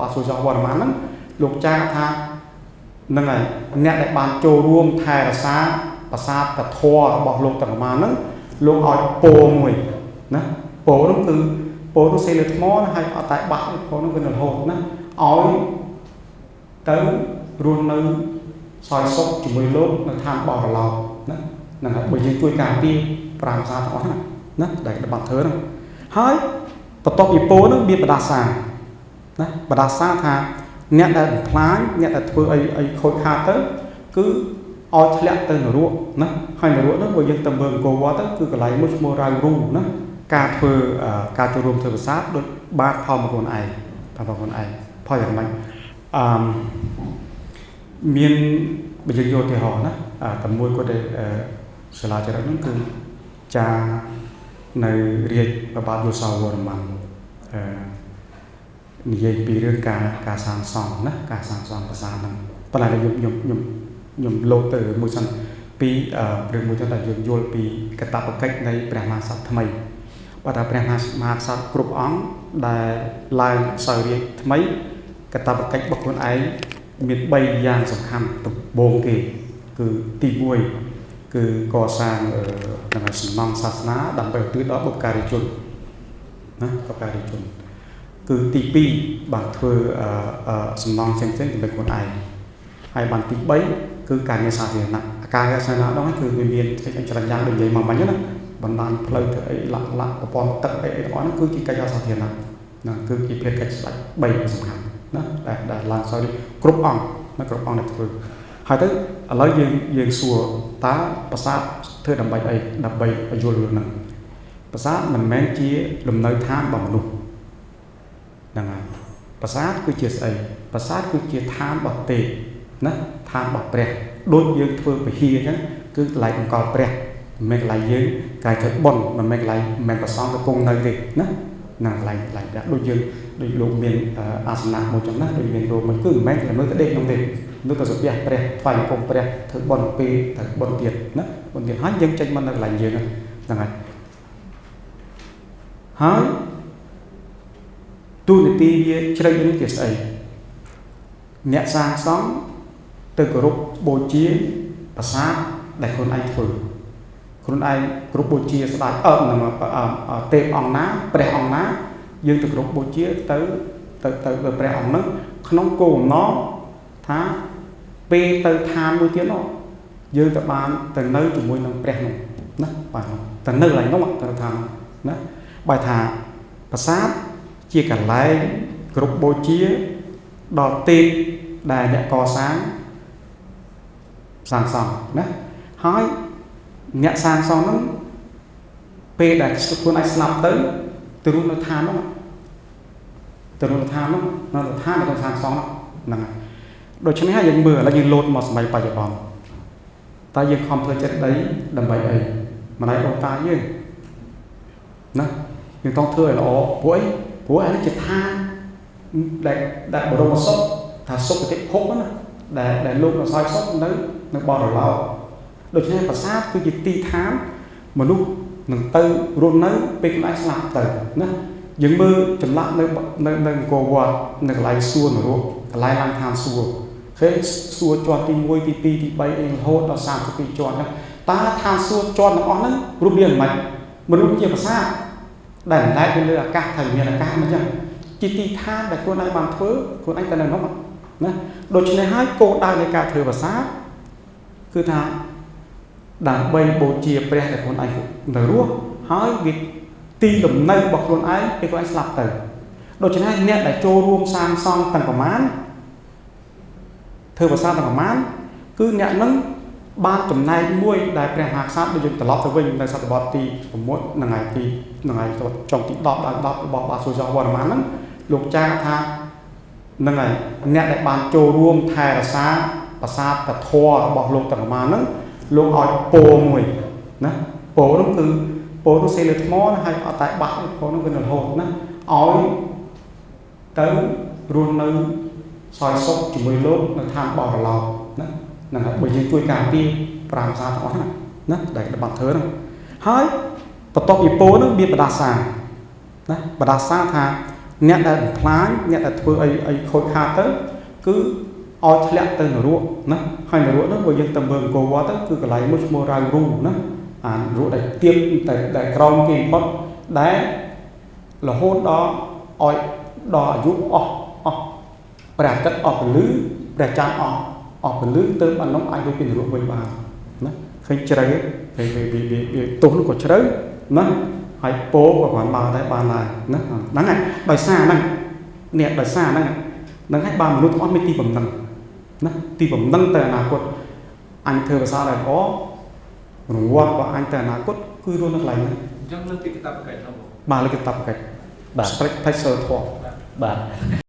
បាទសូចវរ្ម័នហ្នឹងលោកចាថាហ្នឹងហើយអ្នកដែលបានចូលរួមថែរក្សាប្រាសាទពធរបស់លោកទាំងប្រមាណហ្នឹងលោកឲ្យពោមួយណាពោនោះគឺពោនោះសេលើថ្មណាហើយអត់តែបាក់ទេពោនោះគឺនៅរហូតណាឲ្យទៅរស់នៅសោយសុខជាមួយលោកនៅឋានបរលោណាហ្នឹងហើយបើយើងជួយការពារប្រាសាទទាំងអស់ហ្នឹងណាដែលបានធ្វើហ្នឹងហើយបន្ទាប់ពីពោហ្នឹងមានបដាសាណាបដាសាថាអ្នកដែលបំផ្លាញអ្នកដែលធ្វើអីអីខូចខាតទៅគឺឲ្យធ្លាក់ទៅនរកណាហើយនរកហ្នឹងបើយើងទៅមើលអង្គរវត្តទៅគឺកន្លែងមួយឈ្មោះរៅរូណាការធ្វើការចូលរួមធ្វើប្រាសាទដូចបាតផលមកខ្លួនឯងផលខ្លួនឯងផលយ៉ាងម៉េចអឺមានបើយើងយកឧទាហរណ៍ណាតែមួយគាត់ដែលសាលាចរិតហ្នឹងគឺចានៅរាជប្របាទយោសាវរ្ម័នអឺនិយាយពីរឿងការសាងសង់ណាការសាងសង់ប្រាសាទហ្នឹងប៉ុន្តែខ្ញុំខ្ញុំខ្ញុំខ្ញុំលោតទៅមួយសិនពីរឿងមួយទៅដែលយើងយល់ពីកតបកិច្ចនៃព្រះមហាក្សត្រថ្មីបើថាព្រះមហាក្សត្រគ្រប់អង្គដែលឡើងសោយរាជថ្មីកតបកិច្ចរបស់ខ្លួនឯងមាន3យ៉ាងសំខាន់ដំបូងគេគឺទី1គឺកសាងនឹងសំណង់សាសនាដើម្បីឧទ្ទិសដល់បុព្វការីជនណាបុព្វការីជនគឺទី2បានធ្វើសំណង់ផ្សេងៗដើម្បីខ្លួនឯងហើយបានទី3គឺការងារសាធារណៈការងារសាធារណៈនោះគឺវាមានច្រើនយ៉ាងដូចនិយាយមកមិញណាបណ្ដាញផ្លូវធ្វើអីលាក់លាក់ប្រព័ន្ធទឹកអីអីទាំងអស់ហ្នឹងគឺជាកិច្ចការសាធារណៈណាគឺជាភារកិច្ចស្ដេច3សំខាន់ណាដែលឡើងសោយគ្រប់អង្គណាគ្រប់អង្គដែលធ្វើហើយទៅឥឡូវយើងសួរតើប្រាសាទធ្វើដើម្បីអីដើម្បីឲ្យយល់រឿងហ្នឹងប្រាសាទមិនមែនជាលំនៅឋានរបស់មនុស្សហ្នឹងហើយប្រាសាទគឺជាស្អីប្រាសាទគឺជាឋានរបស់ទេពណាឋានរបស់ព្រះដូចយើងធ្វើពហិអញ្ចឹងគឺកន្លែងបង្កល់ព្រះមិនមែនកន្លែងយើងកន្លែងធ្វើបុណ្យមិនមែនកន្លែងមិនមែនប្រសងទៅគង់នៅទេណាណាកន្លែងកន្លែងព្រះដូចយើងដូចលោកមានអាសនៈមួយចឹងណាដូចមានរោមមួយគឺមិនមែនតែមើលទៅដេកក្នុងទេនោះទៅសំពះព្រះថ្វាយបង្គំព្រះធ្វើបុណ្យពេលទៅបុណ្យទៀតណាបុណ្យទៀតហើយយើងចេញមកនៅកន្លែងយើងហ្នឹងហើយហើយទូនីតិវាជ្រៅនេះជាស្អីអ្នកសាងសង់ទៅគោរពបូជាប្រាសាទដែលខ្លួនឯងធ្វើខ្លួនឯងគោរពបូជាស្ដេចអឺនឹងទេពអង្គណាព្រះអង្គណាយើងទៅគោរពបូជាទៅទៅទៅព្រះអង្គហ្នឹងក្នុងគោលបំណងថាពេលទៅឋានមួយទៀតនោះយើងទៅបានទៅនៅជាមួយនឹងព្រះនោះណាបាទទៅនៅកន្លែងនោះទៅឋានណាបើថាប្រាសាទជាកន្លែងគោរពបូជាដល់ទេពដែលអ្នកកសាងសាងសង់ណាហើយអ្នកសាងសង់ហ្នឹងពេលដែលខ្លួនឯងស្លាប់ទៅទៅរស់នៅឋាននោះទៅរស់នៅឋាននោះនៅឋានដែលគាត់សាងសង់ហ្នឹងហើយដូច្នេះហើយយើងមើលឥឡូវយើងលោតមកសម័យបច្ចុប្បន្នតើយើងខំធ្វើចិត្តដីដើម្បីអីម្ដាយអូនតាយើងណាយើងต้องធ្វើឲ្យល្អព្រោះអីព្រោះអានេះជាឋានដែលបរមសុខថាសុគតិភពណាដែលលោកនៅសោយសុខនៅនៅបរលោដូច្នេះប្រាសាទគឺជាទីឋានមនុស្សនឹងទៅរស់នៅពេលខ្លួនឯងស្លាប់ទៅណាយើងមើលចម្លាក់នៅនៅនៅអង្គរវត្តនៅកន្លែងសួនរកកន្លែងឡើងឋានសួគ៌ឃើញសួគ៌ជាន់ទី1ទី2ទី3អីរហូតដល់32ជាន់ហ្នឹងតើឋានសួគ៌ជាន់ទាំងអស់ហ្នឹងរូបរាងមិនមនុស្សជាប្រាសាទដែលអណ្ដែតនៅលើអាកាសថាមានអាកាសមិនចឹងជាទីឋានដែលខ្លួនឯងបានធ្វើខ្លួនឯងទៅនៅនោះណាដូច្នេះហើយគោលដៅនៃការធ្វើប្រាសាទគឺថាដើម្បីបូជាព្រះដែលខ្លួនឯងនៅរស់ហើយវាទីលំនៅរបស់ខ្លួនឯងពេលខ្លួនឯងស្លាប់ទៅដូច្នេះអ្នកដែលចូលរួមសាងសង់ទាំងប្រមាណធ្វើប្រាសាទទាំងប្រមាណគឺអ្នកនឹងបានចំណែកមួយដែលព្រះមហាក្សត្រដូចយើងត្រឡប់ទៅវិញនៅសតវត្សទី6ថ្ងៃទីថ្ងៃចុងទី10ដល់10របស់បាទសូចវរ្ម័នហ្នឹងលោកចាថាហ្នឹងហើយអ្នកដែលបានចូលរួមថែរក្សាប្រាសាទពធរបស់លោកទាំងប្រមាណហ្នឹងលោកឲ្យពោមួយណាពោនោះគឺពោនោះសេលើថ្មណាហើយអត់តែបាក់ទេពោនោះគឺនៅរហូតណាឲ្យទៅរស់នៅសោយសុខជាមួយលោកនៅឋានបរលោណាហ្នឹងហើយបើយើងជួយការពារប្រាសាទទាំងអស់ហ្នឹងណាដែលបានធ្វើហ្នឹងហើយបន្ទាប់ពីពោហ្នឹងមានបដាសាណាបដាសាថា អ្នកដែលបំផ្លាញអ្នកដែលធ្វើអីអីខូចខាតទៅគឺឲ្យធ្លាក់ទៅនរកណាហើយនរកនោះបើយើងទៅមើលអង្គរវត្តទៅគឺកន្លែងមួយឈ្មោះរៅរូណាអានរកដែលទៀបតែដែលក្រោមគេបំផុតដែលរហូតដល់ឲ្យដល់អាយុអស់អស់ព្រះអាទិត្យអស់ពន្លឺព្រះច័ន្ទអស់អស់ពន្លឺទៅបាននោះអាចរស់ពីនរកវិញបានណាឃើញជ្រៅពេលវាវាវាទោសនោះក៏ជ្រៅណាហើយពោក៏បានបានដែរបានដែរណាហ្នឹងហើយដោយសារហ្នឹងនេះដោយសារហ្នឹងហ្នឹងហើយបានមនុស្សទាំងអស់មានទីបំណឹងណាទីបំណឹងទៅអនាគតអញធ្វើភាសាដែលល្អរង្វាន់របស់អញទៅអនាគតគឺរស់នៅកន្លែងហ្នឹង អញ្ចឹងលើពីកាតព្វកិច្ចហ្នឹងបង បាទលើកាតព្វកិច្ច បាទ ស្ព្រិចផ្នែកសិលធម៌ បាទ។